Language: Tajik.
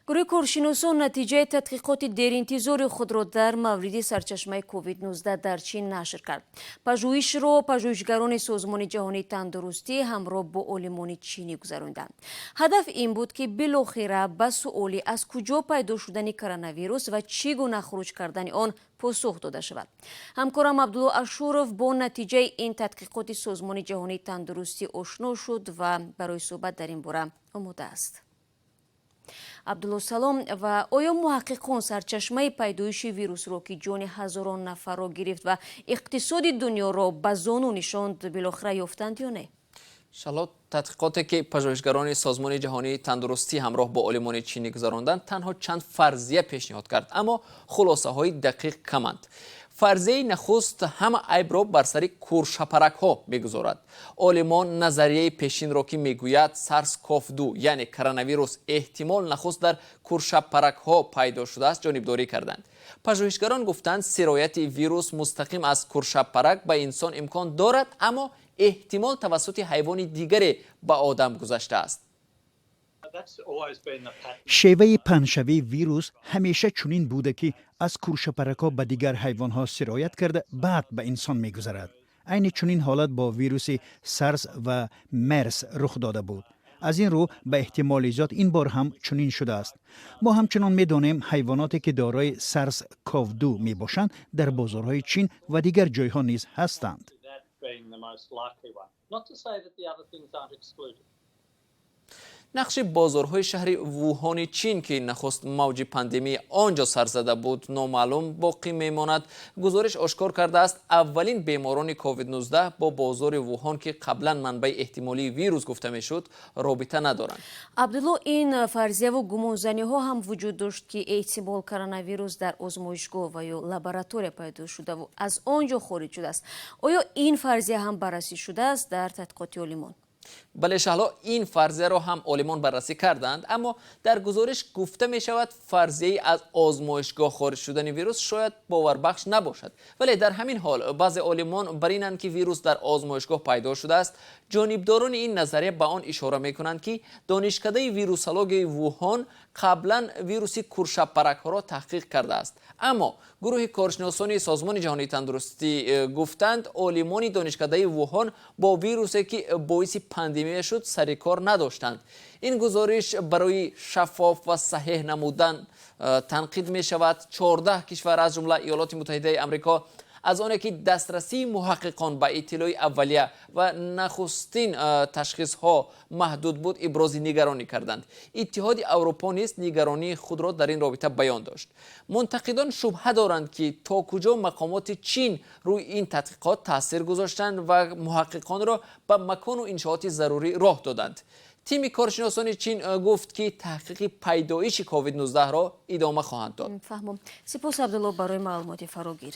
Гурӯҳи коршиносон натиҷаи тадқиқоти деринтизори худро дар мавриди сарчашмаи COVID-19 дар Чин нашр кард. Пажӯҳишро пажӯҳишгарони Созмони ҷаҳонии тандурустӣ ҳамроҳ бо олимони чинӣ гузаронданд. Ҳадаф ин буд, ки билохира ба суоли аз куҷо пайдо шудани коронавирус ва чӣ гуна хуруҷ кардани он посух дода шавад. Ҳамкорам Абдулло Ашуров бо натиҷаи ин тадқиқоти Созмони ҷаҳонии тандурустӣ ошно шуд ва барои суҳбат дар ин бора омода аст. Абдулло, салом. Ва оё муҳаққиқон сарчашмаи пайдоиши вирусро, ки ҷони ҳазорон нафарро гирифт ва иқтисоди дунёро ба зону нишонд, билохира ёфтанд ё не? Шаҳло, тадқиқоте, ки пажӯҳишгарони Созмони ҷаҳонии тандурустӣ ҳамроҳ бо олимони чинӣ гузаронданд, танҳо чанд фарзия пешниҳод кард, аммо хулосаҳои дақиқ каманд. Фарзияи нахуст ҳама айбро бар сари куршапаракҳо мегузорад. Олимон назарияи пешинро, ки мегӯяд, сарс ков 2, яъне коронавирус, эҳтимол нахуст дар куршапаракҳо пайдо шудааст, ҷонибдорӣ карданд. Пажӯҳишгарон гуфтанд, сирояти вирус мустақим аз куршапарак ба инсон имкон дорад, аммо эҳтимол тавассути ҳайвони дигаре ба одам гузаштааст. Шеваи паҳншавии вирус ҳамеша чунин буда, ки аз куршапаракҳо ба дигар ҳайвонҳо сироят карда, баъд ба инсон мегузарад. Айни чунин ҳолат бо вируси сарс ва мерс рух дода буд. Аз ин рӯ, ба эҳтимоли зиёд, ин бор ҳам чунин шудааст. Мо ҳамчунон медонем, ҳайвоноте, ки дорои сарс ков 2 мебошанд, дар бозорҳои Чин ва дигар ҷойҳо низ ҳастанд. Not to say that the other things aren't excluded. Нақши бозорҳои шаҳри Вуҳони Чин, ки нахуст мавҷи пандемия он ҷо сар зада буд, номаълум боқӣ мемонад. Гузориш ошкор кардааст, аввалин беморони COVID-19 бо бозори Вуҳон, ки қаблан манбаи эҳтимолии вирус гуфта мешуд, робита надоранд. Абдулло, ин фарзияву гумонзаниҳо ҳам вуҷуд дошт, ки эҳтимол коронавирус дар озмоишгоҳ ва ё лаборатория пайдо шудаву аз он ҷо хориҷ шудааст. Оё ин фарзия ҳам баррасӣ шудааст дар тадқиқоти олимон? Бале, Шаҳло, ин фарзияро ҳам олимон баррасӣ карданд, аммо дар гузориш гуфта мешавад, фарзияи аз озмоишгоҳ хориҷ шудани вирус шояд боварбахш набошад. Вале дар ҳамин ҳол баъзе олимон бар инанд, ки вирус дар озмоишгоҳ пайдо шудааст. Ҷонибдорони ин назария ба он ишора мекунанд, ки донишкадаи вирусологияи Вуҳон қаблан вируси куршапаракҳоро таҳқиқ кардааст. Аммо гурӯҳи коршиносони Созмони ҷаҳонии тандурустӣ гуфтанд, олимони донишкадаи Вуҳон бо вирусе, ки боиси пандемия шуд, сари кор надоштанд. Ин гузориш барои шаффоф ва саҳеҳ намудан танқид мешавад. 14 кишвар, аз ҷумла Иёлоти Муттаҳидаи Амрико, аз оне ки дастрасии муҳаққиқон ба иттилои аввалия ва нахустин ташхисҳо маҳдуд буд, ибрози нигаронӣ карданд. Иттиҳоди Аврупо низ нигаронии худро дар ин робита баён дошт. Мунтақидон шубҳа доранд, ки то куҷо мақомоти Чин рӯи ин тадқиқот таъсир гузоштанд ва муҳаққиқонро ба макону иншооти зарурӣ роҳ доданд. Тими коршиносони Чин гуфт, ки таҳқиқи пайдоиши COVID-19-ро идома хоҳанд дод. Фаҳмом. Сипос, Абдулло, барои маълумоти фарогир.